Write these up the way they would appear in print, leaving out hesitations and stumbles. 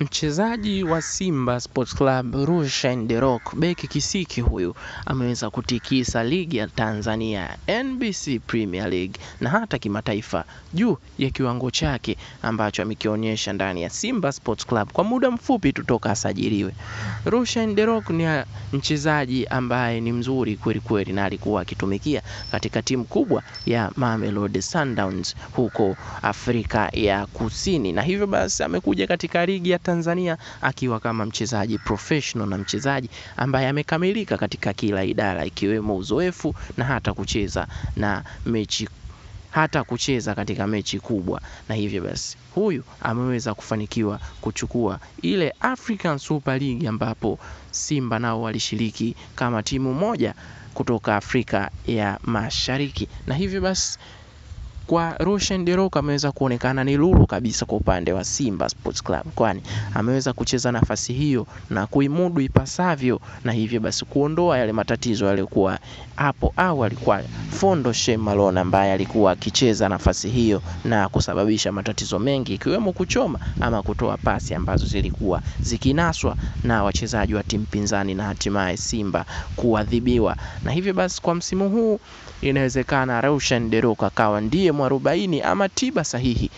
Mchezaji wa Simba Sports Club Rushine De Reuck, beki kisiki huyu, ameweza kutikisa ligi ya Tanzania, NBC Premier League na hata kimataifa juu ya kiwango chake ambacho amekionyesha ndani ya Simba Sports Club kwa muda mfupi tu toka asajiliwe. Rushine De Reuck ni mchezaji ambaye ni mzuri kweli kweli na alikuwa akitumikia katika timu kubwa ya Mamelodi Sundowns huko Afrika ya Kusini, na hivyo basi amekuja katika ligi ya Tanzania akiwa kama mchezaji professional na mchezaji ambaye amekamilika katika kila idara ikiwemo uzoefu na hata kucheza na mechi, hata kucheza katika mechi kubwa, na hivyo basi huyu ameweza kufanikiwa kuchukua ile African Super League ambapo Simba nao walishiriki kama timu moja kutoka Afrika ya Mashariki, na hivyo basi kwa Rushine De Reuck ameweza kuonekana ni lulu kabisa kwa upande wa Simba Sports Club, kwani ameweza kucheza nafasi hiyo na kuimudu ipasavyo, na hivyo basi kuondoa yale matatizo yaliyokuwa hapo awali kwa Fondo Shane Malone ambaye alikuwa akicheza nafasi hiyo na kusababisha matatizo mengi ikiwemo kuchoma ama kutoa pasi ambazo zilikuwa zikinaswa na wachezaji wa timu pinzani na hatimaye Simba kuadhibiwa. Na hivyo basi kwa msimu huu inawezekana Rushine De Reuck akawa ndiye mwarobaini ama tiba sahihi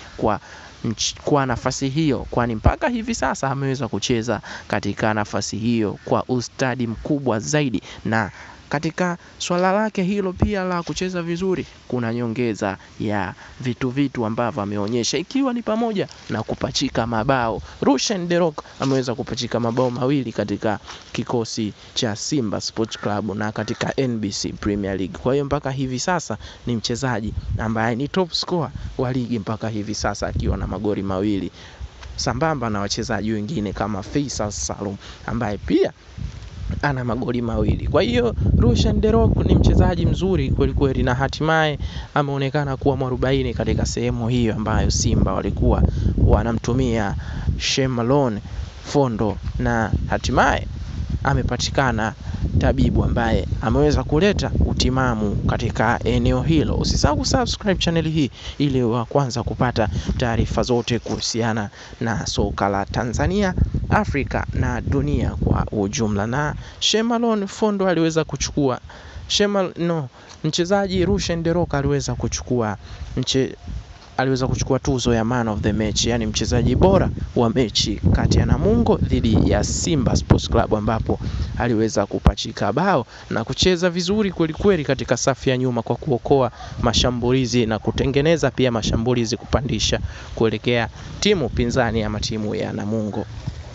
kwa nafasi hiyo, kwani mpaka hivi sasa ameweza kucheza katika nafasi hiyo kwa ustadi mkubwa zaidi, na katika swala lake hilo pia la kucheza vizuri kuna nyongeza ya vitu ambavyo ameonyesha ikiwa ni pamoja na kupachika mabao. Rushine De Reuck ameweza kupachika mabao mawili katika kikosi cha Simba Sports Club na katika NBC Premier League. Kwa hiyo mpaka hivi sasa ni mchezaji ambaye ni top scorer wa ligi mpaka hivi sasa akiwa na magoli mawili sambamba na wachezaji wengine kama Faisal Salum ambaye pia ana magoli mawili. Kwa hiyo Rushine De Reuck ni mchezaji mzuri kweli kweli na hatimaye ameonekana kuwa mwarobaini katika sehemu hiyo ambayo Simba walikuwa wanamtumia Shane Malone Fondo, na hatimaye amepatikana tabibu ambaye ameweza kuleta utimamu katika eneo hilo. Usisahau kusubscribe channel hii ili wa kwanza kupata taarifa zote kuhusiana na soka la Tanzania, Afrika na dunia kwa ujumla. Na Shane Malone Fondo aliweza kuchukua Shane no, mchezaji Rushine De Reuck aliweza kuchukua aliweza kuchukua tuzo ya man of the match, yani mchezaji bora wa mechi kati ya Namungo dhidi ya Simba Sports Club, ambapo aliweza kupachika bao na kucheza vizuri kweli kweli katika safu ya nyuma kwa kuokoa mashambulizi na kutengeneza pia mashambulizi kupandisha kuelekea timu pinzani ama timu ya Namungo.